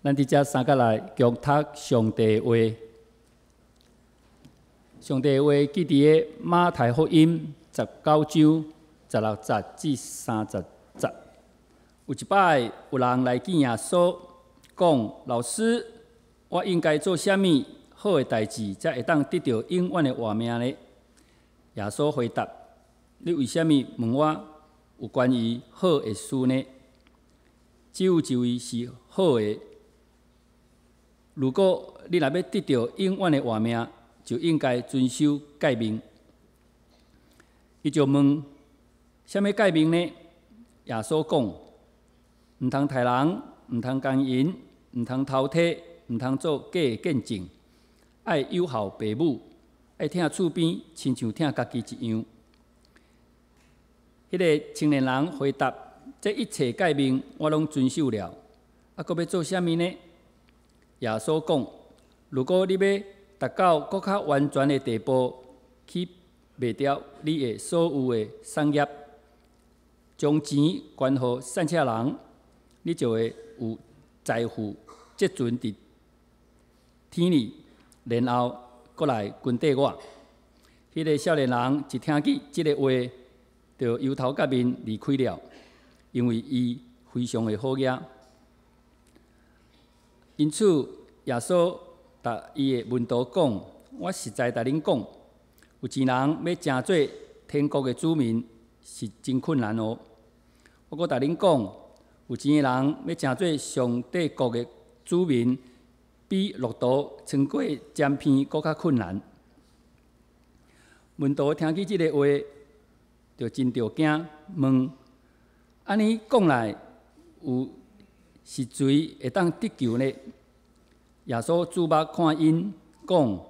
咱佇遮三角來共讀上帝話。上帝話記佇個馬太福音19章16節至30節。有一擺有人來見耶穌，講：老師，我應該做啥物好的代誌，才會當得著永遠的活命呢？耶穌回答：你為啥物問我有關於好的事呢？只有一位是好的。如果你若欲得著永遠的活命，就應該遵守誡命。伊就問：啥物誡命呢？耶穌講：毋通刣人，毋通姦淫，毋通偷提，毋通做假的見證，愛友孝爸母，愛疼厝邊，親像疼家己一樣。彼个青年人回答：這一切誡命我攏遵守了，啊，閣欲做啥物呢？耶穌講：如果你欲達到閣較完全的地步，去賣掉你的所有的產業，將錢捐予散赤人，你就會有財富積存佇天裡，然後閣來跟綴我。彼个少年人一聽見這个話，就憂頭結面離開了，因為伊非常的好額。因此，耶穌共伊的門徒講：我實在共恁講，有錢人欲成做天國的子民是真困難哦。我閣共恁講，有錢的人欲成做上帝國的子民，比駱駝穿過針鼻閣較困難。門徒聽見這个話，就真著驚，問：按呢講來，有是誰會當得救呢？耶穌注目看𪜶，講：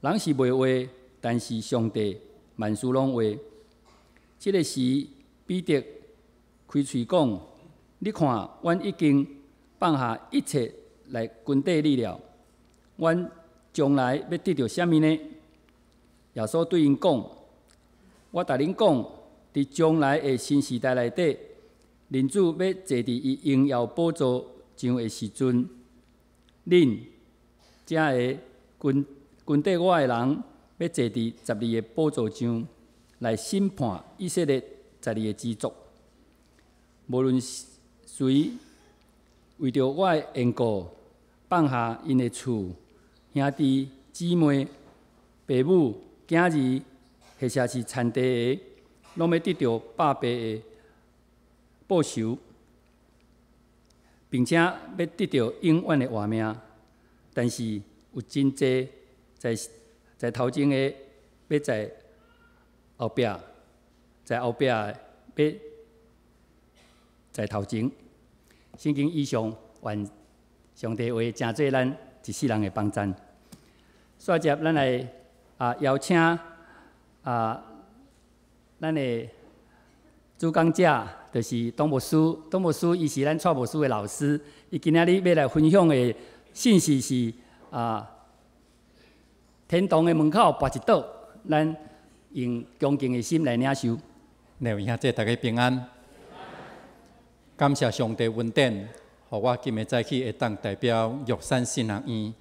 人是袂話，但是上帝萬事攏會。這个時，彼得開喙講：你看，阮已經放下一切來跟綴你了，阮將來欲得著啥物呢？耶穌對𪜶講：我共恁講，佇將來的新時代內底，人子欲坐佇伊榮耀寶座上的時陣，恁遮个跟跟綴我的人，欲坐佇十二个寶座上來審判以色列十二个支族。無論誰為著我的緣故，放下𪜶的厝、兄弟姊妹、爸母、囝兒，或者是田地的，攏欲得著百倍的報酬，並且欲得著永遠的活命。但是有真濟在在頭前的，欲在後壁；在後壁的，欲在頭前。聖經以上，願上帝話成做咱一世人的幫贊。煞接咱來邀請咱的主講者，就是董牧師。董牧師伊是咱蔡牧師的老師，伊今仔日欲來分享的信息是天堂的門口跋一倒，咱用恭敬的心來領受。兩位兄弟大家平安，感謝上帝恩典，予我今日早起會當代表玉山神學院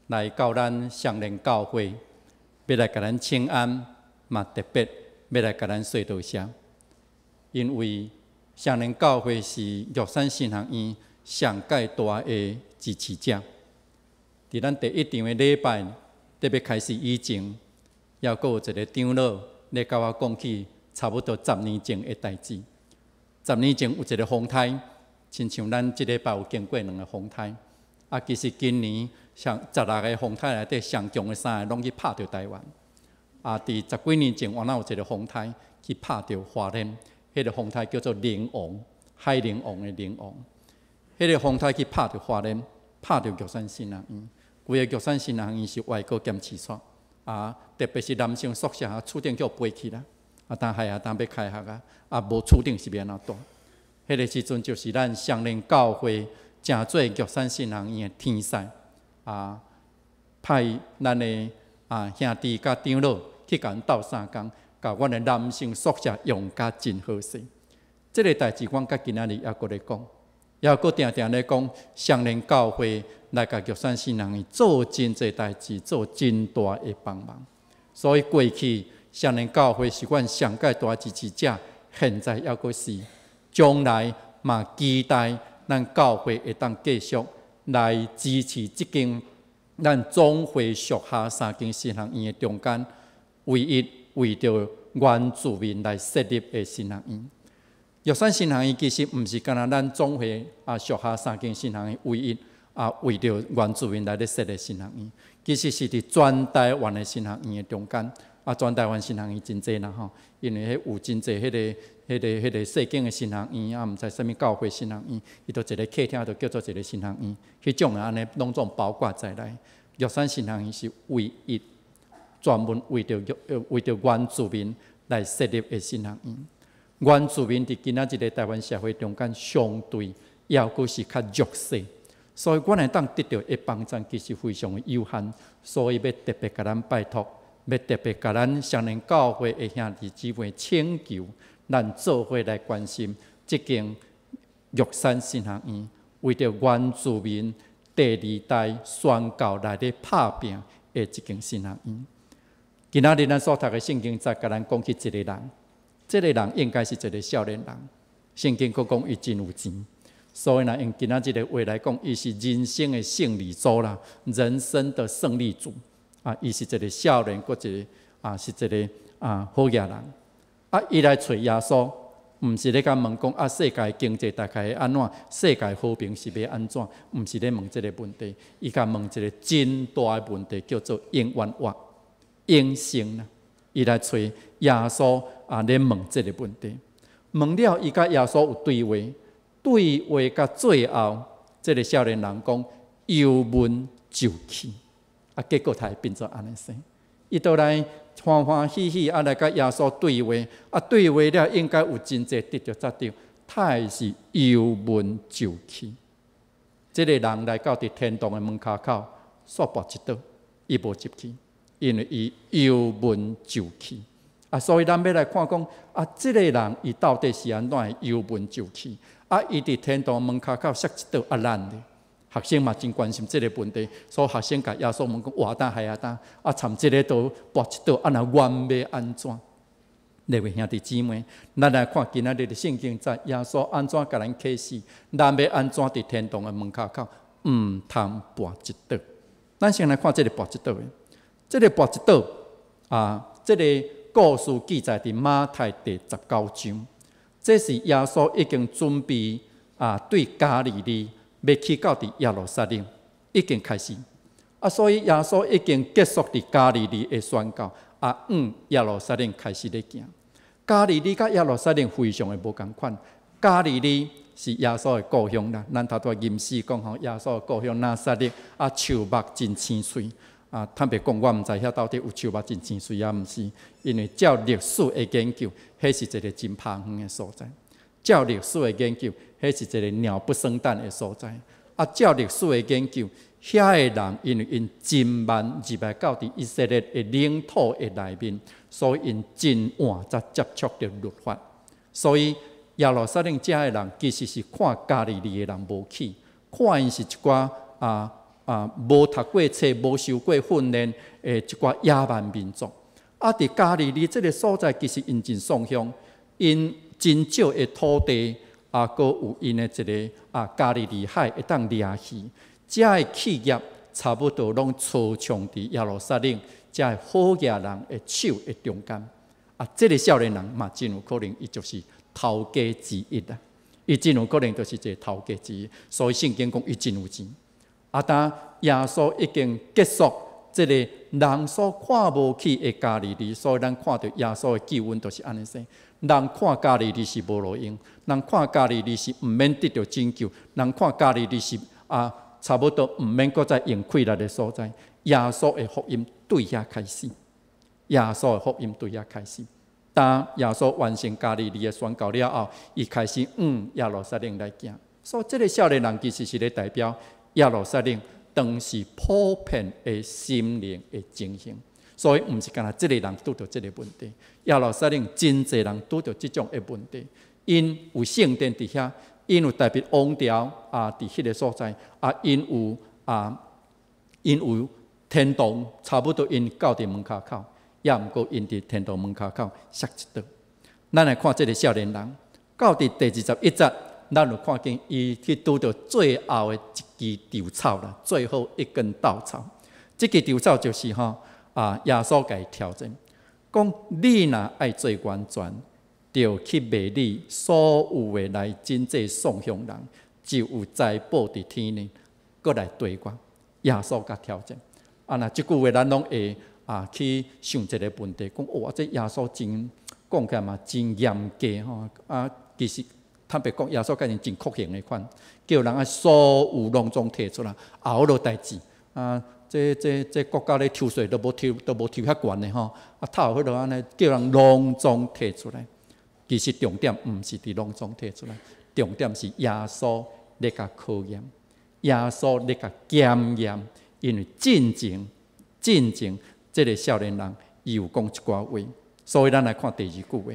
來到咱雙連教會，欲來共咱請安，嘛特別欲來共咱說多謝，因為雙連教會是玉山神學院上蓋大的支持者。佇咱第一場的禮拜特別開始以前，猶閣有一个長老咧共我講起差不多十年前的代誌。十年前有一个風颱，親像咱這禮拜有經過兩个風颱。啊，其實今年上十六个風颱內底上強的三个攏去拍著台灣。啊，佇十幾年前，原來有一个風颱去拍著花蓮，彼个風颱叫做靈王，海賊王的靈王。彼个風颱去拍著花蓮，拍著玉山神學院。規个玉山神學院是外國兼廁所。啊，特別是男生宿舍啊，厝頂予飛去啦。啊，當下啊，當欲開學啊，啊，無厝頂是欲按怎蹛？彼个時陣就是咱雙連教會成做玉山神學院的天使啊，派咱的兄弟佮長老去共𪜶鬥相共，共阮的男性宿舍用甲真好勢。這个代誌，阮到今仔日猶閣咧講。猶閣定定咧講，雙連教會來共玉山神學院做真濟代誌，做真大的幫忙。所以過去雙連教會是阮上蓋大支持者，現在猶閣是，將來嘛期待咱教會會當繼續來支持這間咱總會屬下三間神學院的中間，唯一為著原住民來設立的神學院。玉山神學院其實毋是干焦咱總會啊屬下三間神學院唯一啊為著原住民來咧設立神學院，其實是佇全台灣的神學院的中間。啊，全台灣神學院真濟啦吼，因為彼有真濟彼個細間的神學院啊，毋知啥物教會神學院，伊就一个客廳就叫做一个神學院，彼種的按呢攏總包括在內。玉山神學院是唯一專門為著原住民來設立的神學院。原住民佇今仔日的台灣社會中間，相對猶閣是較弱勢，所以阮會當得著的幫助其實非常的有限，所以欲特別共咱拜託，欲特別共咱雙連教會的兄弟姊妹請求，咱做伙來關心這間玉山神學院，為著原住民第二代宣教來咧拍拚的這間神學院。今仔日咱所讀的聖經節，共咱講起一個人，這个人應該是一個少年人。聖經閣講伊真有錢，所以若用今仔日的話來講，伊是人生的勝利組啦，人生的勝利組。啊，伊是一個少年，閣一個啊，是一個啊好額人。啊，伊來揣耶穌，毋是咧共問講啊，世界經濟大概會按怎？世界和平是欲按怎？毋是咧問這個問題，伊共問一個真大的問題，叫做永遠活、永生啦。伊來揣耶穌啊，咧問這個問題。問了，伊佮耶穌有對話，對話到最後，這个少年人講憂悶就去。啊，結果他會變做按呢生，伊就來歡歡喜喜啊來佮耶穌對話，啊對話了應該有真濟得著得著，他會是憂悶就去。這个人來到佇天堂的門跤口，煞跋一倒，伊無入去，因為伊憂悶就去。啊，所以咱欲來看講，啊，這个人伊到底是按怎會憂悶就去？啊，伊佇天堂門跤口摔一倒，啊，咱咧？學生嘛真關心這个問題，所以學生共耶穌問講：活當還啊當？啊，參這个都跋一倒，啊，若阮欲按怎？列位兄弟姊妹，咱來看今仔日的聖經節，耶穌按怎共咱啟示？咱欲按怎佇天堂的門跤口，毋通跋一倒？咱先來看這个跋一倒的，這个跋一倒啊，這个故事記載佇馬太第十九章，這是耶穌已經準備啊，對加利利欲去到佇耶路撒冷，已經開始啊，所以耶穌已經結束佇加利利的宣教，啊，往耶路撒冷開始咧行。加利利佮耶路撒冷非常的無仝款。加利利是耶穌的故鄉啦，咱頭拄仔吟詩講吼，耶穌的故鄉拿撒勒啊，樹木真青翠啊。坦白講，我毋知遐到底有樹木真青翠抑毋是，因為照歷史的研究，彼是一個真荒遠的所在。照歷史的研究，彼是一個鳥不生蛋的所在。啊，照歷史的研究，遐的人因為𪜶真慢入來到佇以色列的領土的內面，所以𪜶真晚才接觸著律法。所以耶路撒冷遮的人其實是看加利利的人無起，看𪜶是一寡無讀過冊、無受過訓練的一寡野蠻民族。啊，佇加利利這个所在，其實𪜶真喪鄉，𪜶真少的土地，啊，閣有𪜶的一个啊加利利海會當掠魚，遮的企業差不多攏操控佇耶路撒冷遮的好額人的手的中間。啊，這个少年人嘛，真有可能伊就是頭家之一啦。伊真有可能就是一个頭家之一，所以聖經講伊真有錢。啊，當耶穌已經結束這个人所看無起的加利利，所以咱看著耶穌的救恩就是按呢生。人看加利利是無路用，人看加利利是毋免得著拯救，人看加利利是啊，差不多毋免閣再用氣力的所在。耶穌的福音對遐開始，耶穌的福音對遐開始。當耶穌完成加利利的宣教了後，伊開始往耶路撒冷來行。所以，這个少年人其實是咧代表耶路撒冷當時普遍的心靈的情形。所以，毋是干焦這个人拄著這个問題，耶路撒冷真濟人拄著這種的問題。𪜶有聖殿佇遐，𪜶 𪜶有大衛王朝啊，佇彼个所在啊，𪜶有天堂，差不多𪜶到佇門跤口，也毋過𪜶佇天堂門跤口摔一倒。咱來看這个少年人，到佇第21節，咱有看見伊去拄著最後的一支稻草啦，最後一根稻草。這支稻草就是吼啊，耶穌共伊挑戰，講你若愛做完全，著去賣你所有的來賑濟喪窮人，就有財寶佇天呢，閣來綴我。耶穌共挑戰。啊，若這句話咱攏會啊去想一个問題，講哦，這耶穌真講起來嘛真嚴格吼。啊，其實坦白講，耶穌敢是真酷刑的款，叫人愛所有攏總提出來，後落代誌啊。這國家咧抽稅都無抽，都無抽遐懸的吼。啊，透彼落按呢，叫人攏總提出來。其實重點毋是佇攏總提出來，重點是耶穌咧共考驗，耶穌咧共檢驗，因為進前進前這个少年人伊有講一寡話，所以咱來看第二句話。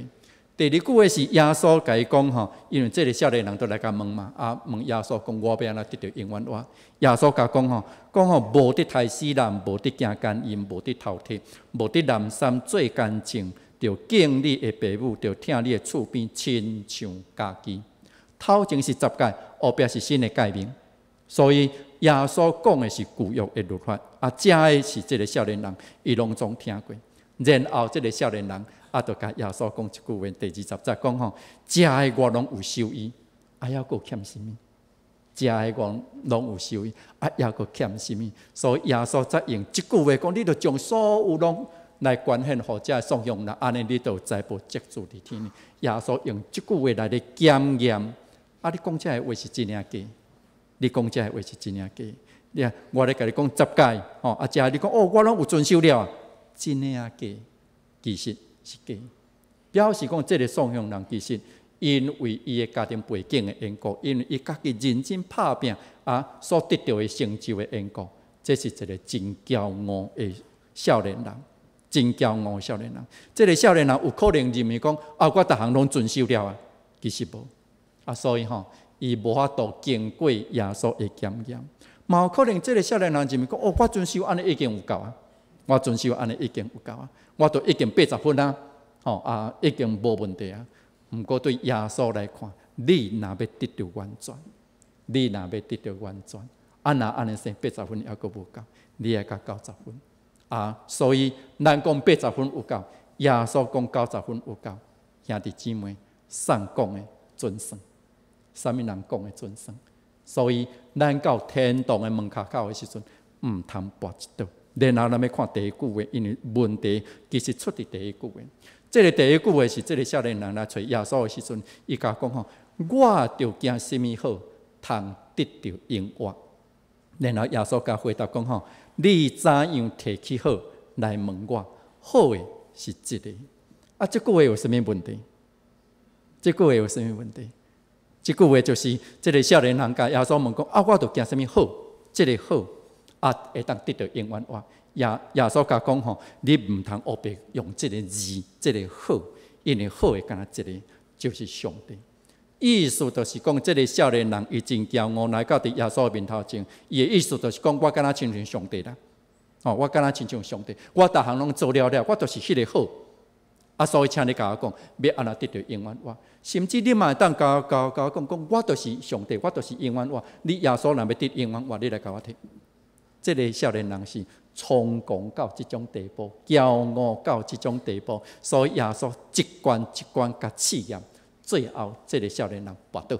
第二句話是耶穌共伊講吼，因為這个少年人都來共問嘛，啊問耶穌講我欲按怎得著永遠活？耶穌共講吼，講吼無得刣死人，無得行姦淫，無得偷竊，無得濫三做乾淨，著敬你的爸母，著疼你的厝邊，親像家己。頭前是十誡，後壁是新的誡命。所以耶穌講的是舊約的律法，啊，遮的是這个少年人，伊攏總聽過。然後這个少年人啊，就共耶穌講一句話，第20節講吼，遮的我攏有守伊，啊，猶閣欠啥物？遮的我攏有守伊，啊，猶閣欠啥物？所以耶穌才用這句話講，你著將所有攏來捐獻予遮喪窮人，按呢你就有財寶積聚佇天呢。耶穌用這句話來咧檢驗，啊，你講這个話是真抑假？你講這个話是真抑假？你啊，我咧共你講十誡，吼，啊，遮你講哦，我攏有遵守了，真的抑假？其實是假，表示講這个喪窮人其實因為伊的家庭背景的緣故，因為伊家己認真拍拚啊，所得著的成就的緣故，這是一个真驕傲的少年人，真驕傲的少年人。這个少年人有可能認為講啊，我逐項攏遵守了啊，其實無啊，所以吼，伊無法度經過耶穌的檢驗，嘛有可能這个少年人認為講哦，我遵守按呢已經有夠啊。我遵守按呢已經有夠啊，我都已經80分啊，吼啊，已經無問題啊。毋過對耶穌來看，你若欲得著完全，你若欲得著完全，啊若按呢算八十分猶閣無夠，你愛加九十分啊。所以咱講八十分有夠，耶穌講九十分有夠，兄弟姊妹，誰講的準算？啥物人講的準算？所以咱到天堂的門跤口的時陣，毋通跋一倒。然後咱欲看第一句話，因為問題其實出佇第一句話。這个第一句話是這个少年人來揣耶穌的時陣，伊共講吼：我著行啥物好，通得著永活？然後耶穌共回答講吼：你怎樣提起好來問我？好的是一个。啊，這句話有啥物問題？這句話有啥物問題？這句話就是這个少年人共耶穌問講：啊，我著行啥物好？這个好。啊，會當得著永遠活。耶穌共講吼，你毋通烏白用這个字，這个好，因為好的干焦一个，就是上帝。意思就是講，這个少年人伊真驕傲來到佇耶穌面頭前，伊的意思就是講，我敢若親像上帝啦。哦，我敢若親像上帝，我逐項攏做了了，我就是彼个好。啊，所以請你共我講，欲按怎得著永遠活？甚至你嘛會當共共共我講講，我就是上帝，我就是永遠活。你耶穌若欲得永遠活，你來共我提。這个少年人是衝狂到這種地步，驕傲到這種地步，所以耶穌一關一關共試驗，最後這个少年人跋倒。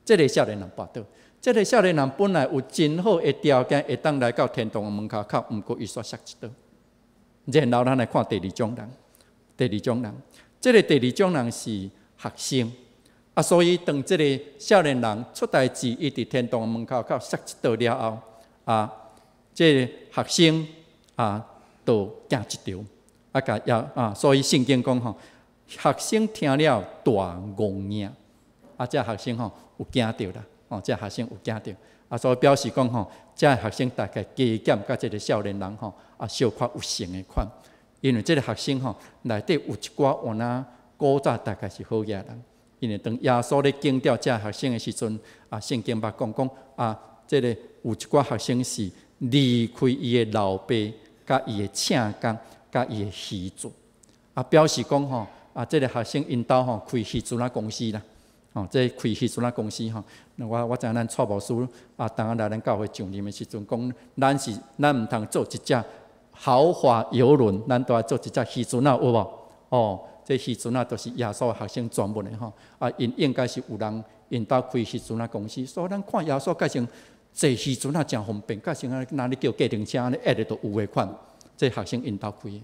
這个少年人跋倒，這个少年人本來有真好的條件，會當來到天堂的門跤口，毋過伊煞摔一倒。然後咱來看第二種人，第二種人，這个第二種人是學生。啊，所以當這个少年人出代誌，伊佇天堂的門跤口摔一倒了後，啊，這个學生啊，就驚一趒，啊，共耶啊，所以聖經講吼，學生聽了大戇驚，啊，這學生吼有驚著啦，哦，這學生有驚著，啊，所以表示講吼，這學生大概加減佮這个少年人吼，啊，小可有成的款，因為這个學生吼內底有一寡有哪古早大概是好額人，因為當耶穌咧檢點這學生的時陣，啊，聖經捌講講啊，這个有一寡學生是離開伊的老爸、佮伊的請工、佮伊的漁船，啊，表示講吼，啊，這个學生𪜶兜吼開漁船仔公司啦，吼，這開漁船仔公司吼，我知影咱蔡牧師啊，當來咱教會上任的時陣，講咱是咱毋通做一隻豪華遊輪，咱都愛做一隻漁船仔，有無？哦，這漁船仔都是耶穌學生專門的吼，啊，𪜶應該是有人𪜶兜開漁船仔公司，所以咱看耶穌改成坐漁船仔誠方便，改成按呢若你叫計程車按呢按咧就有的款，這學生𪜶兜開的。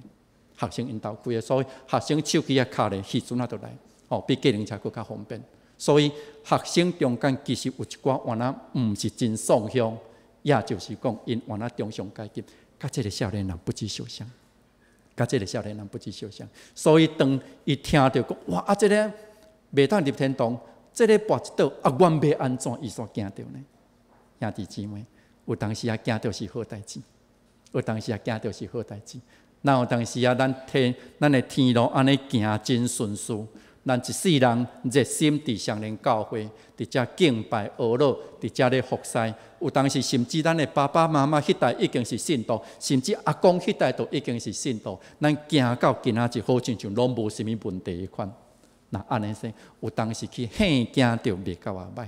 學生𪜶兜開的，所以學生手機仔敲咧，漁船仔就來，吼，比計程車閣較方便。所以學生中間其實有一寡原來毋是真喪鄉，也就是講𪜶原來中上階級，佮這个少年人不止相像，佮這个少年人不止相像。所以當伊聽著講，哇，啊，這个袂當入天堂，這个跋一倒，啊，阮欲按怎？伊煞驚著呢。兄弟姊妹，有當時啊驚著是好代誌，有當時啊驚著是好代誌。那有當時啊，咱天咱的天路按呢行真順遂，咱一世人熱心佇雙連教會，佇遮敬拜阿樂，佇遮咧服侍。有當時甚至咱的爸爸媽媽彼代已經是信徒，甚至阿公彼代都已經是信徒。咱行到今仔日，好親像攏無啥物問題彼款。若按呢說，有當時去嚇驚著袂夠仔歹，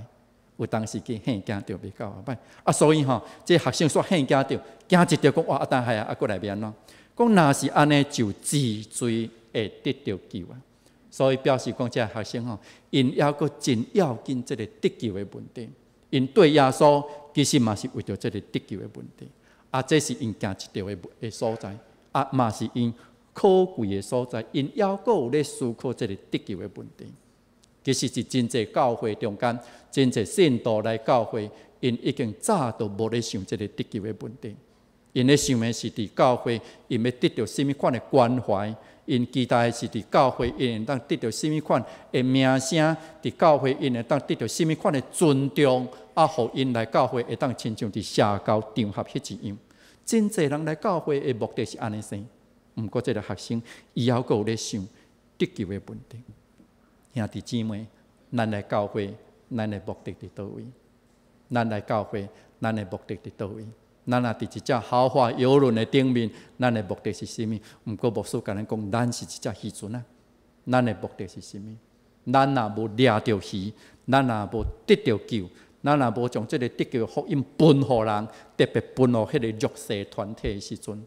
有當時去嚇驚著袂夠仔歹。啊，所以吼，這學生煞嚇驚著，驚一著講哇，啊，等下啊，啊，閣來欲按怎？講若是按呢，就治罪會得著救啊！所以表示講，這學生吼，𪜶猶閣真要緊這个得救的問題。𪜶對耶穌其實嘛是為著這个得救的問題。啊，這是𪜶驚一著的所在，啊，嘛是𪜶可貴的所在。𪜶猶閣有咧思考這个得救的問題。其實是真濟教會中間，真濟信徒來教會，𪜶已經早都無咧想這个得救的問題。𪜶咧想的是佇教會，𪜶欲得著啥物款的關懷？𪜶期待的是佇教會，𪜶會當得著啥物款的名聲？佇教會，𪜶會當得著啥物款的尊重？啊，予𪜶來教會會當親像佇社交場合彼一樣。真濟人來教會的目的是按呢生，毋過這个學生伊猶閣有咧想得救的問題。兄弟姊妹，咱來教會，咱的目的佇佗位？咱來教會，咱的目的佇佗位？咱若佇一隻豪華遊輪的頂面，咱的目的是啥物？毋過牧師共咱講，咱是一隻漁船啊！咱的目的是啥物？咱若無掠著魚，咱若無得著救，咱若無將這个得救的福音分予人，特別分予彼个弱勢團體的時陣，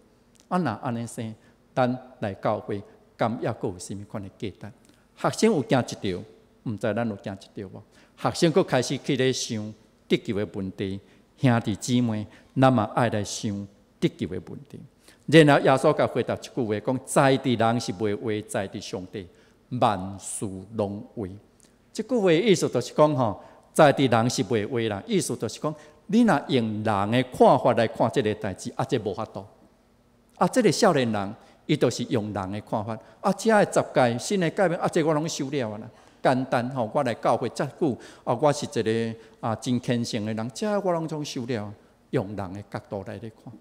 啊，若按呢生，咱來教會，敢猶閣有啥物款的價值？學生有驚一著，毋知咱有驚一著無？學生閣開始去咧想得救的問題。兄弟姊妹，咱嘛愛來想得救的問題。然後耶穌共回答一句話，講：栽佇人是袂活，栽佇上帝，萬事攏活。這句話意思就是講吼，栽佇人是袂活啦。意思就是講，你若用人的看法來看這个代誌，啊，這無法度。啊，這个少年人，伊就是用人的看法。啊，遮的十誡新的誡命，啊，這我攏守了啊啦。簡單吼，我來教會遮久，啊，我是一个啊真虔誠的人，這我攏總守了。用人的角度來咧看，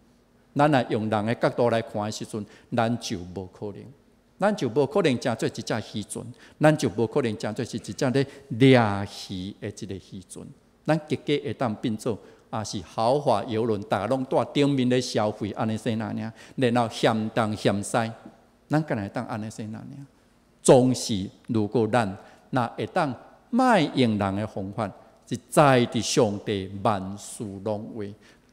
咱若用人的角度來看的時陣，咱就無可能，咱就無可能成做一隻漁船，咱就無可能成做是一隻咧掠魚的這个漁船。咱結果會當變做啊是豪華遊輪，逐家攏蹛頂面咧消費，按呢生爾，然後嫌東嫌西，咱敢會當按呢生爾？總是如果咱若會當莫用人的方法，是栽佇上帝萬事攏活。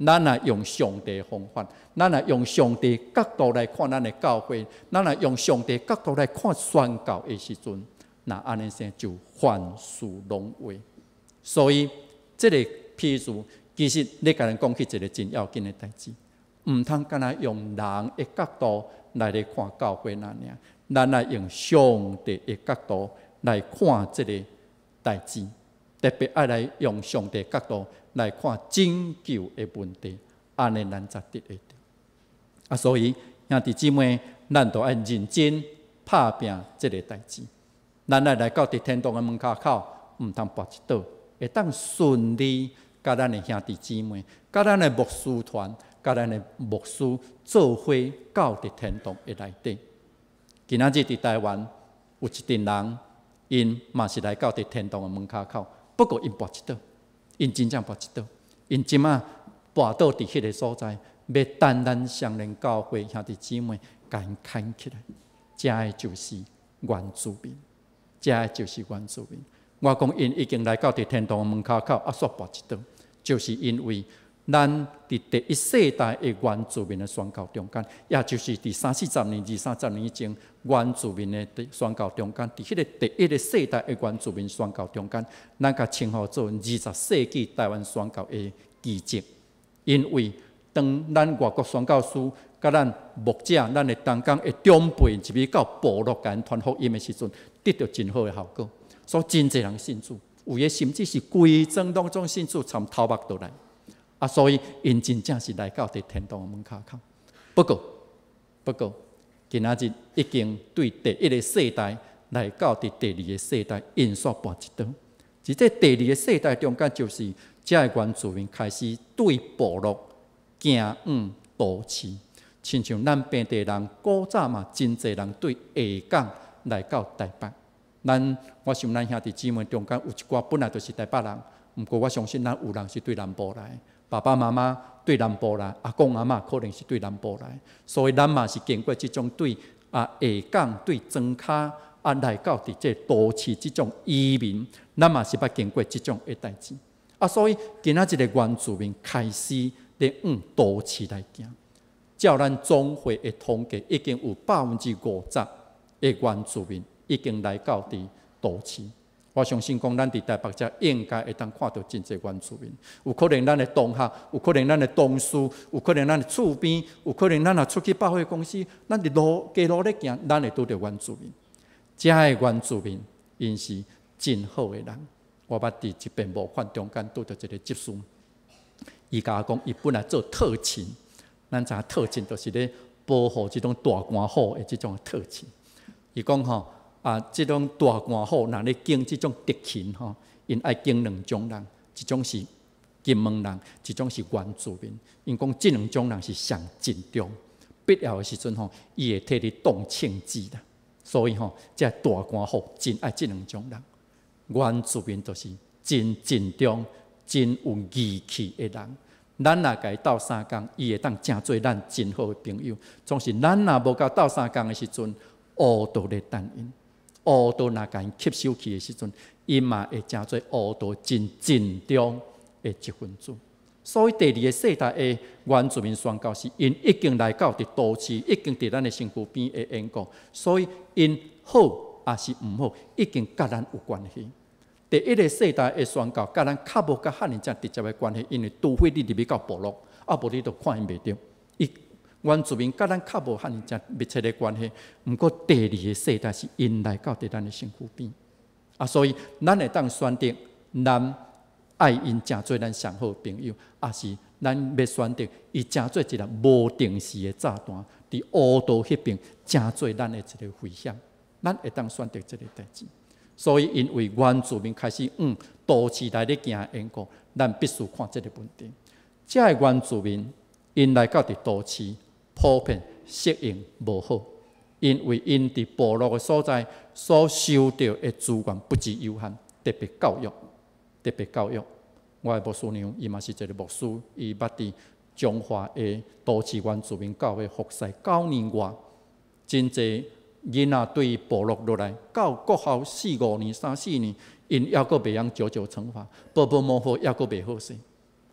咱若用上帝的方法，咱若用上帝角度來看咱的教會，咱若用上帝角度來看宣教的時陣，若按呢生就凡事攏活。所以這个譬喻其實咧共咱講起一个真要緊的代誌，毋通干焦用人的角度來咧看教會爾爾，咱愛用上帝的角度來看這个代誌，特別愛來用上帝角度來看拯救的問題，按呢咱才得會著。啊，所以兄弟姊妹，咱都愛認真拍拚這个代誌。咱愛來到佇天堂的門跤口，毋通跋一倒，會當順利佮咱的兄弟姊妹、佮咱的牧師團、佮咱的牧師做伙到佇天堂的內底。今仔日佇台灣有一陣人， 𪜶嘛是來到佇天堂的門跤口，不過𪜶跋一倒，𪜶真正跋一倒，𪜶這馬跋倒佇彼个所在，欲等咱雙連教會兄弟姊妹共𪜶牽起來，這个就是原住民，這个就是原住民。我講𪜶已經來到佇天堂的門跤口，啊，煞跋一倒，就是因為咱佇第一世代的原住民的宣教中間，也就是佇三四十年、二三十年前原住民的宣教中間，佇彼个第一个世代的原住民宣教中間，咱共稱呼做20世紀台灣宣教的奇蹟。因為當咱外國宣教師佮咱牧者、咱的同工的長輩入去到部落共𪜶傳福音的時陣，得著真好的效果，所以真濟人信主，有的甚至是規莊攏總信主，參頭目倒來。啊，所以𪜶真正是來到佇天堂的門跤口。不過，今仔日已經對第一个世代來到佇第二个世代，𪜶煞跋一刀。佇這第二个世代中間，就是這个原住民開始對部落行往都市，親像咱平地人古早嘛，真濟人對下港來到台北。咱我想咱兄弟姊妹中間有一寡本來就是台北人，毋過我相信咱有人是對南部來。爸爸媽媽對南部來，阿公阿嬤可能是對南部來，所以咱嘛是經過這種對啊下港對莊跤啊來到佇這都市這種移民，咱嘛是捌經過這種的代誌。啊，所以今仔這个原住民開始咧往都市來行。照咱總會的統計，已經有50%的原住民已經來到佇都市。我相信講，咱佇台北遮應該會當看著真濟原住民。有可能咱的同學，有可能咱的同事，有可能咱的厝邊，有可能咱若出去百貨公司，咱佇路街路咧行，咱會拄著原住民。遮的原住民，𪜶是真好的人。我捌佇一遍募款中間拄著一个執事，伊共我講，伊本來做特勤，咱知影特勤就是咧保護這種大官府的這種特勤。伊講吼，啊，這種大官府若咧揀這種特勤吼，𪜶愛揀兩種人，一種是金門人，一種是原住民。𪜶講這兩種人是上慎重，必要的時陣吼，伊會替你擋槍子啦。所以吼，這大官府真愛這兩種人。原住民就是真慎重、真有義氣的人。咱若共伊鬥相共，伊會當成做咱真好的朋友。總是咱若無共鬥相共的時陣，烏道咧等𪜶。烏道若共𪜶吸收去的時陣，𪜶嘛會成做烏道真慎重的一份子。所以第二个世代的原住民宣教士，𪜶已經來到佇都市，已經佇咱的身軀邊的緣故，所以𪜶好抑是毋好，已經佮咱有關係。第一个世代的宣教，佮咱較無佮遐爾正直接的關係，因為除非你入去到部落，啊無你就看𪜶袂著。伊原住民佮咱較無遐爾正密切的關係，毋過第二个世代是𪜶來到佇咱的身軀邊，啊，所以咱會當選擇咱愛𪜶成做咱上好的朋友，抑是咱欲選擇伊成做一个無定時的炸彈，佇烏道彼邊成做咱的一个危險，咱會當選擇這个代誌。所以，因為原住民開始往都市來咧行的緣故，咱必須看這个問題。這个原住民𪜶來到佇都市，普遍適應無好，因為𪜶佇部落的所在所受著的資源不只有限，特別教育，特別教育。我的牧師娘伊嘛是一个牧師，伊捌佇彰化的都市原住民教會服侍9年外，真濟囡仔對部落落來，到國校四五年、三四年，𪜶猶閣袂曉九九乘法，波波摸好猶閣袂好勢。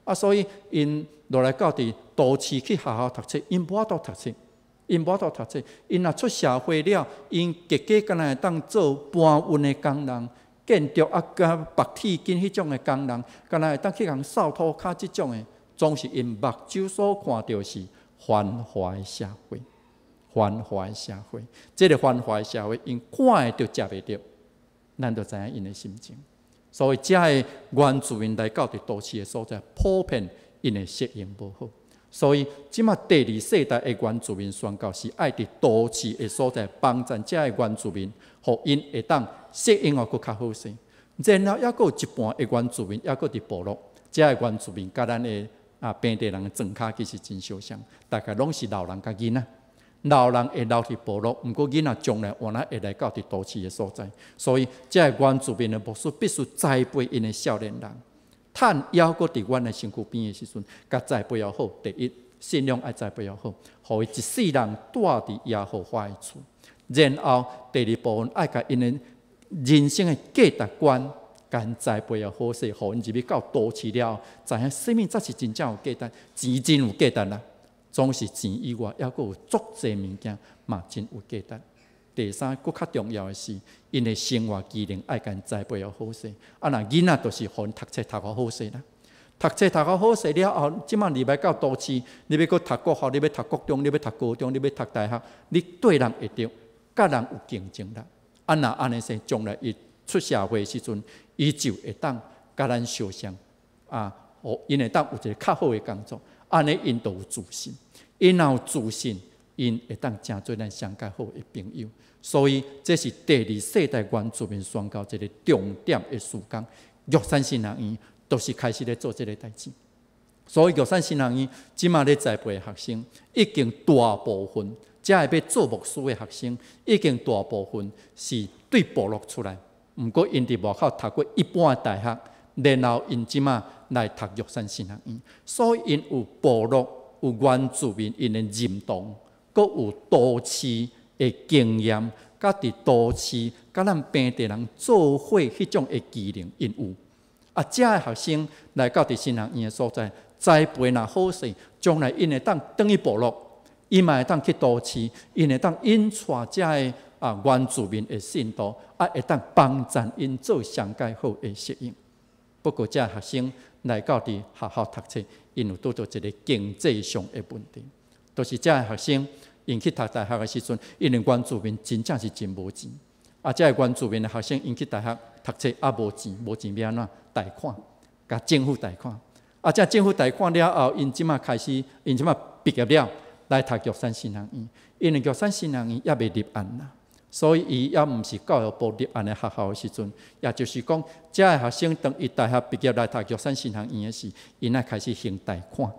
啊，所以𪜶落來到佇都市去學校讀冊，𪜶無法度讀冊，𪜶無法度讀冊。𪜶若出社會了，𪜶結果敢若會當做搬運的工人、建築啊、佮縛鐵筋彼種的工人，敢若會當去共掃塗跤這種的，總是𪜶目睭所看著是繁華的社會，繁華的社會。這个繁華的社會，𪜶看會著食袂著，咱就知影𪜶的心情。所以，遮个原住民來到佇都市的所在，普遍𪜶的適應無好。所以，這馬第二世代的原住民宣教是愛佇都市的所在幫贊遮个原住民，予𪜶會當適應予閣較好勢。然後，猶閣有一半的原住民，猶閣佇部落，遮个原住民佮咱的啊平地人的莊跤其實真相像，大概攏是老人佮囡仔。老人會留佇部落，毋過囡仔將來原來會來到佇都市的所在，所以這个原住民的牧師必須栽培𪜶的少年人。趁猶閣佇阮的身軀邊的時陣，共栽培予好。第一，信仰愛栽培予好，予伊一世人蹛佇耶和華的厝。然後第二部分愛共𪜶的人生的價值觀，共栽培予好勢，予𪜶入去到都市了後，知影啥物才是真正有價值，錢真有價值啦。總是錢以外，猶閣有足濟物件嘛真有價值。第三，閣較重要的是，𪜶的生活技能愛共栽培予好勢。啊，若囡仔就是予𪜶讀冊讀予好勢啦。讀冊讀予好勢了後，這馬入來到都市，你欲閣讀國校，你欲讀國中，你欲讀高中，你欲讀大學，你對人會著，佮人有競爭力。啊，若按呢勢，將來伊出社會的時陣，伊就會當佮咱相像，啊，𪜶會當有一个較好的工作。按呢，𪜶就有自信，𪜶若有自信，𪜶會當成做咱上較好的朋友。所以，這是第二世代原住民宣教一个重點的事工。玉山神學院就是開始咧做這个代誌。所以，玉山神學院這馬咧栽培的學生，已經大部分，這个欲做牧師的學生，已經大部分是對部落出來。毋過，𪜶佇外口讀過一般的大學，然後𪜶這馬來讀玉山神學院，所以𪜶有部落、有原住民𪜶的認同，閣有都市的經驗，佮佇都市佮咱平地人做伙彼種的技能，𪜶有。啊，這个學生來到佇神學院的所在，栽培若好勢，將來𪜶會當轉去部落，伊嘛會當去都市，𪜶會當引帶這个原住民的信徒，啊，會當幫贊𪜶做上蓋好的適應。不過，這學生來到佇學校讀冊，𪜶有拄著一个經濟上的問題，就是這个學生𪜶去讀大學的時陣，因為原住民真正是真無錢。啊，這个原住民的學生𪜶去大學讀冊啊，無錢，無錢欲按怎？貸款，共政府貸款。啊，這政府貸款了後，𪜶這馬開始，𪜶這馬畢業了，來讀玉山神學院。因為玉山神學院猶未立案啦，所以伊猶毋是教育部立案的學校的時陣，也就是講，這个學生當伊大學畢業來讀玉山神學院的時，𪜶愛開始還貸款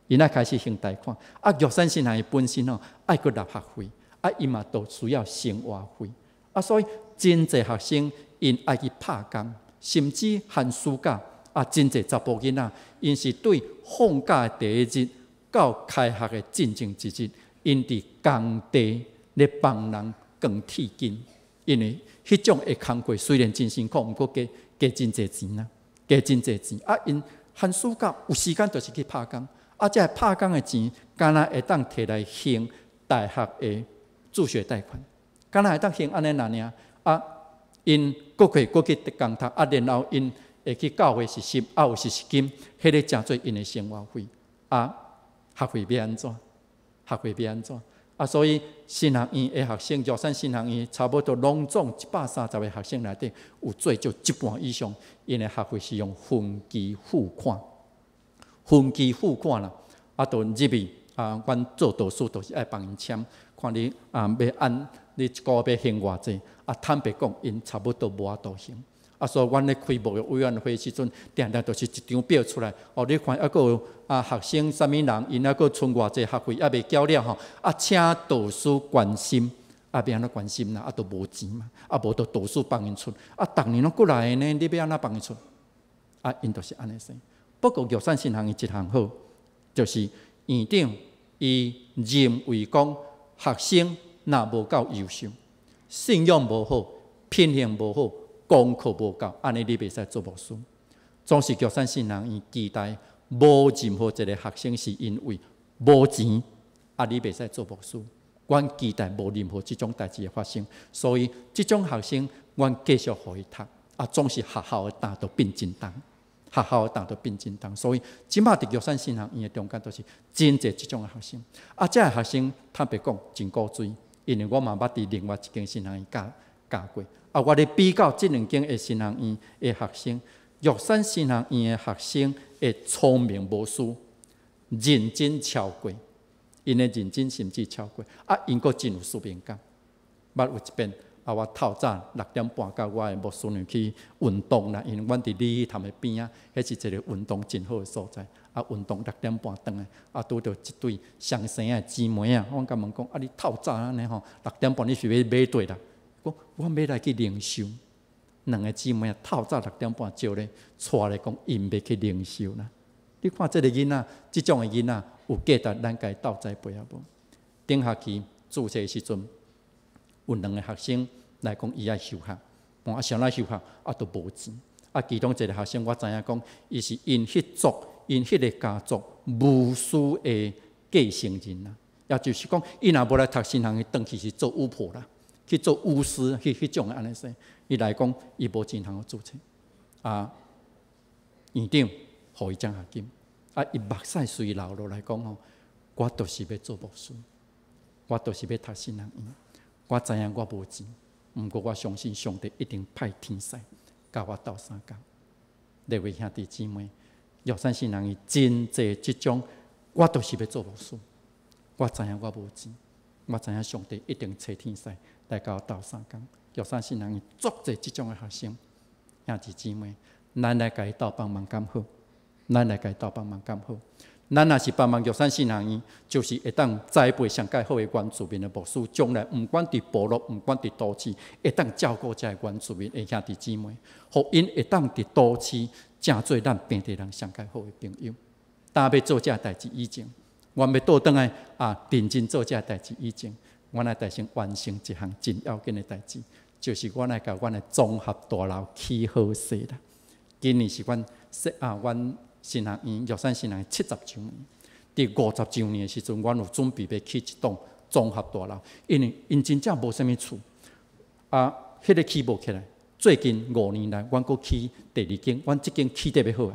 ，𪜶愛開始還貸款。啊，玉山神學院本身吼愛閣納學費，啊，伊嘛都需要生活費。啊，所以真濟學生𪜶愛去拍工，甚至寒暑假啊，真濟查埔囡仔，𪜶是對放假的第一日到開學的進前一日，𪜶佇工地咧幫人扛鐵筋，因為彼種的工課雖然真辛苦，毋過加加真濟錢啦，加真濟錢。啊，𪜶寒暑假有時間就是去拍工，啊，這个拍工的錢，敢若會當提來還大學的助學貸款，敢若會當還按呢爾爾。啊，𪜶閣會閣去工讀，啊，然後𪜶會去教會實習，啊，有實習金，彼个成做𪜶的生活費。啊，學費欲按怎？學費欲按怎？啊，所以神學院的學生，玉山神學院差不多攏總130個學生內底，有最少一半以上，𪜶的學費是用分期付款，分期付款啦。啊，就入去啊，阮做導師就是愛幫𪜶簽，看你啊，欲按你一個月欲還偌濟。啊，坦白講，𪜶差不多無法度還。啊，所以阮咧開牧育委員會時陣，定定就是一張表出來。哦，你看猶閣有啊學生啥物人，𪜶猶閣賰偌濟學費，猶未繳了吼。啊，請導師關心，啊，欲按怎關心啦？啊，都無錢嘛。啊，無就導師幫𪜶出。啊，逐年攏過來的呢，你欲按怎幫𪜶出？啊，𪜶就是按呢說。不過玉山神學院一項好，就是院長伊認為講學生若無夠優秀，信仰無好，品行無好，功課無夠，按呢你袂使做牧師。總是玉山神學院期待無任何一个學生是因為無錢，啊，你袂使做牧師。阮期待無任何這種代誌會發生，所以這種學生，阮繼續予伊讀，啊，總是學校的擔都變真重，學校的擔都變真重。所以，這馬佇玉山神學院的中間，都是真濟這種的學生。啊，這个學生坦白講真古錐，因為我嘛捌佇另外一間神學院教教過。啊，我咧比較這兩間的神學院的學生，玉山神學院的學生的聰明無輸，認真超過，𪜶的認真甚至超過，啊，𪜶閣真有使命感。捌有一遍，啊，我透早6點半佮我的牧師娘去運動啦，因為阮佇鯉魚潭的邊仔，彼是一个運動真好的所在。啊，啊，運動6點半轉來，啊，拄著一對雙生仔姊妹啊，阮共問講，啊，你透早按呢吼，六點半你是欲買綴啦？講阮欲來去靈修，兩个姊妹啊，透早六點半招咧，帶來講𪜶欲去靈修啦。你看這个囡仔，這種的囡仔有價值，咱共伊鬥栽培啊無？頂學期注冊的時陣，有兩个學生來講伊愛休學，啊，啥來休學？啊，都無錢。啊，其中一个學生我知影講，伊是𪜶彼族，𪜶彼个家族巫師的繼承人啦。也就是講，伊若無來讀神學，伊轉去是做巫婆啦，去做巫師，彼種的按呢說。伊來講，伊無錢通好注冊。啊，院長予伊獎學金。啊，伊目屎隨流落來講吼，我就是欲做牧師，我就是欲讀神學院。我知影我無錢，毋過我相信上帝一定派天使共我鬥相共。各位兄弟姊妹，玉山神學院真濟這種，我就是欲做牧師。我知影我無錢，我知影上帝一定差天使來共我鬥相共。玉山神學院足濟這種的學生，兄弟姊妹，咱來共伊鬥幫忙敢好？咱來共伊鬥幫忙敢好？咱若是幫忙玉山神學院，就是會當栽培上蓋好的原住民的牧師，將來毋管佇部落，毋管佇都市，會當照顧這个原住民的兄弟姊妹，予𪜶會當佇都市成做咱平地人上蓋好的朋友。當欲做這代誌以前，阮欲倒轉來啊，認真做這代誌以前，阮愛代先完成一項真要緊的代誌，就是阮愛共阮的綜合大樓起好勢啦。今年是阮啊，阮神學院玉山神學院70週年，佇50週年的時陣，阮有準備欲起一棟綜合大樓，因為𪜶真正無啥物厝，啊，彼个起無起來。最近5年來，阮閣起第二間，阮這間起得欲好啊。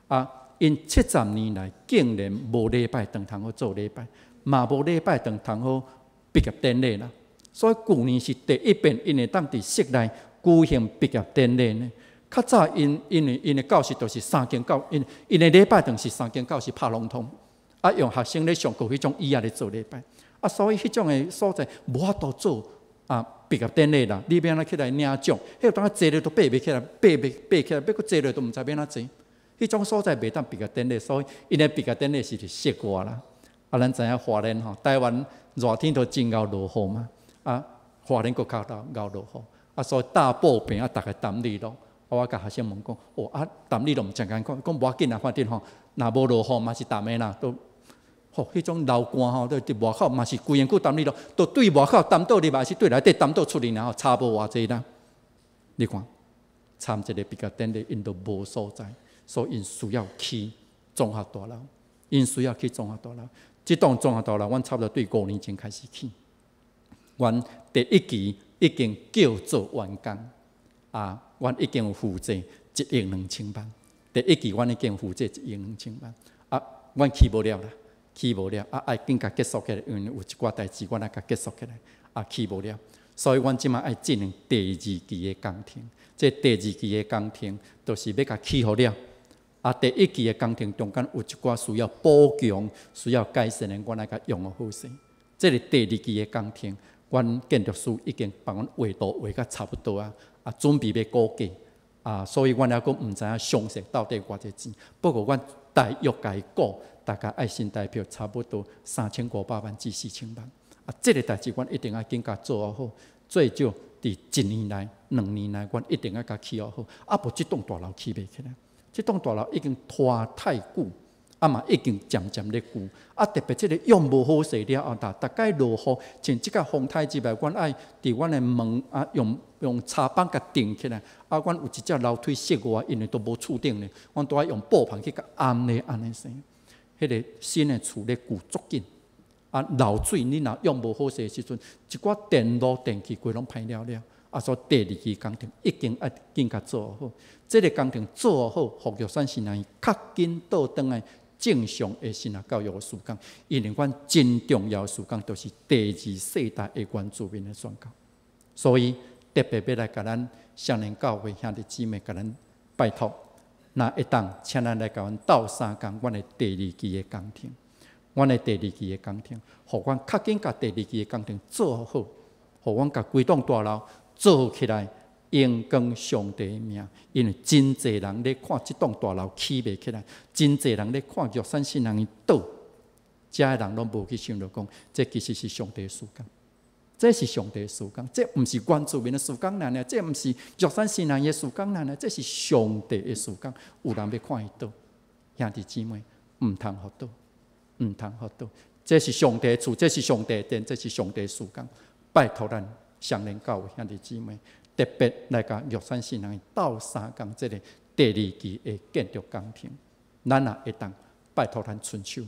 啊，𪜶70年來竟然無禮拜堂通好做禮拜，嘛無禮拜堂通好畢業典禮啦。所以舊年是第一遍，𪜶會當佇室內舉行畢業典禮呢。較早𪜶因為𪜶的教室就是三間教，𪜶的禮拜堂是三間教室拍攏通，啊用學生咧上課彼種椅仔咧做禮拜，啊所以彼種的所在無法度做啊畢業典禮啦。你欲按怎起來領獎？彼個當坐咧都爬袂起來，爬袂爬起來，欲閣坐落都毋知欲按怎坐。彼種所在袂當畢業典禮，所以𪜶的畢業典禮是佇室外啦。啊，咱知影花蓮吼，台灣熱天都真𠢕落雨嘛，啊花蓮閣較𠢕落雨，啊所以大布棚啊，逐个澹入咯。我共學生問講，哦啊，澹入咯毋真艱苦，講無要緊啦，反正吼，若無落雨嘛是澹的啦，都吼彼種流汗吼，都佇外口嘛是規身軀澹入咯，都對外口澹倒入來，是對內底澹倒出去，然後差無偌濟啦。你看，參一个畢業典禮，𪜶都無所在，所以𪜶需要起綜合大樓，𪜶需要起綜合大樓。這棟綜合大樓，阮差不多對5年前開始起，阮第一期已經叫做完工。啊，阮已經有負債1億2千萬。第一期阮已經負債一億兩千萬。啊，阮起無了啦，起無了。啊，愛緊共結束起來，因為有一寡代誌，阮愛共結束起來。啊，起無了，所以阮這馬愛進行第二期的工程。這第二期的工程，就是欲共起好了。啊，第一期的工程中間有一寡需要補強、需要改善的，阮愛共用予好勢。這个第二期的工程，阮建築師已經幫阮畫圖畫甲差不多啊。啊，準備欲估價啊，所以阮猶閣毋知影詳細到底偌濟錢。不過阮大約共伊估，大概愛新台票差不多3500萬至4000萬。啊，這个代誌阮一定愛緊共做好，最少佇一年內、2年內，阮一定愛共起好。啊，無這棟大樓起袂起來，這棟大樓已經拖太久，啊嘛已經漸漸咧舊。啊，特別這个養無好勢了後，逐擺落雨，像這個風颱入來，阮愛佇阮的門啊用插板共釘起來。啊，阮有一隻樓梯室外，因為都無厝頂咧，阮都愛用布棚去共掩咧，按呢生。彼个新的厝咧舊足緊，啊，漏水你若用無好勢的時陣，一寡電路電器規攏歹了了。啊，所以第二期工程一定愛緊共做好。這个工程做好，予玉山神學院較緊倒轉來正常的神學教育的事工，因為阮真重要的事工，就是第二世代的原住民的宣教。所以特別欲來共咱雙連教會兄弟姊妹，共咱拜託，若會當請咱來共阮鬥相共，阮的第二期的工程，阮的第二期的工程，予阮較緊共第二期的工程做好，予阮共規棟大樓做起來，榮光上帝的名，因為真濟人咧看這棟大樓起袂起來，真濟人咧看玉山信仰院倒，遮的人攏無去想著講，這其實是上帝的事工，這是上帝的事工，這毋是原住民的事工爾爾，這毋是玉山信仰院的事工爾爾，這是上帝的事工。有人欲看伊倒，兄弟姊妹，毋通予倒，毋通予倒，這是上帝的厝，這是上帝的殿，這是上帝的事工。拜託咱雙連教會兄弟姊妹，特別來共玉山信仰院鬥相共這個第二期的建築工程，咱若會當拜託咱伸手，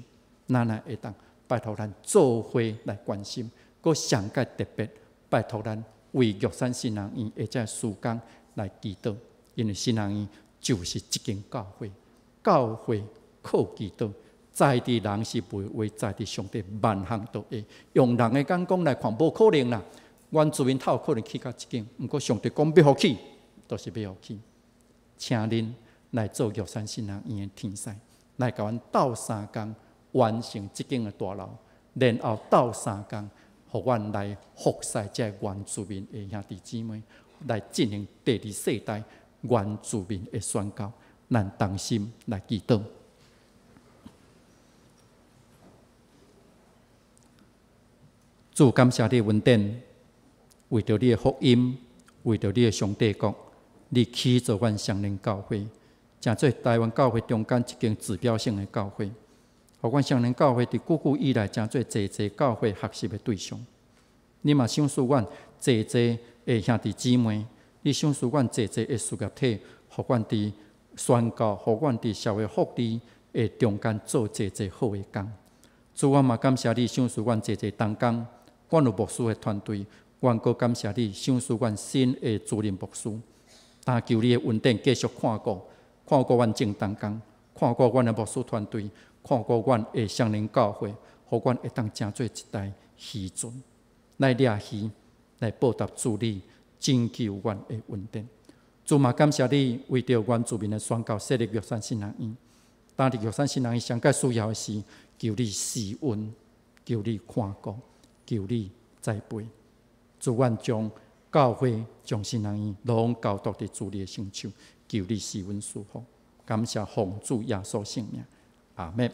咱若會當拜託咱做伙來關心，閣上蓋特別拜託咱為玉山信仰院的這事工來祈禱，因為信仰院就是一間教會，教會靠祈禱，在地人是袂話，在地上帝萬項都會。用人的眼光來看，無可能啦。原住民頭可能起較這間，毋過上帝講欲予起，就是欲予起。請恁來做玉山信仰院的天使，來共阮鬥相共完成這間的大樓，然後鬥相共，予阮來服侍這原住民的兄弟姊妹，來進行第二世代原住民的宣教。咱同心來祈禱。主，感謝你恩典。為著你的福音，為著你的上帝國，你起造阮雙連教會，成做台灣教會中間一間指標性的教會，予阮雙連教會佇久久以來成做濟濟教會學習的對象。你嘛賞賜阮濟濟的兄弟姊妹，你賞賜阮濟濟的事業體，予阮佇宣教，予阮佇社會福利的中間做濟濟好的工。主，我嘛感謝你賞賜阮濟濟同工，阮有牧師的團隊。阮閣感謝你賞賜阮新的主任牧師，但求你的恩典繼續看顧，看顧阮眾同工，看顧阮的牧師團隊，看顧阮的雙連教會，予阮會當成做一台漁船，來掠魚，來報答主你拯救阮的恩典。主嘛感謝你為著原住民的宣教設立玉山信仰院，當佇玉山信仰院上蓋需要的時，求你施恩，求你看顧，求你栽培。主，阮將教會、將信仰院攏交託佇主你的聖手，求你施恩賜福，感謝奉主耶穌聖名，阿們。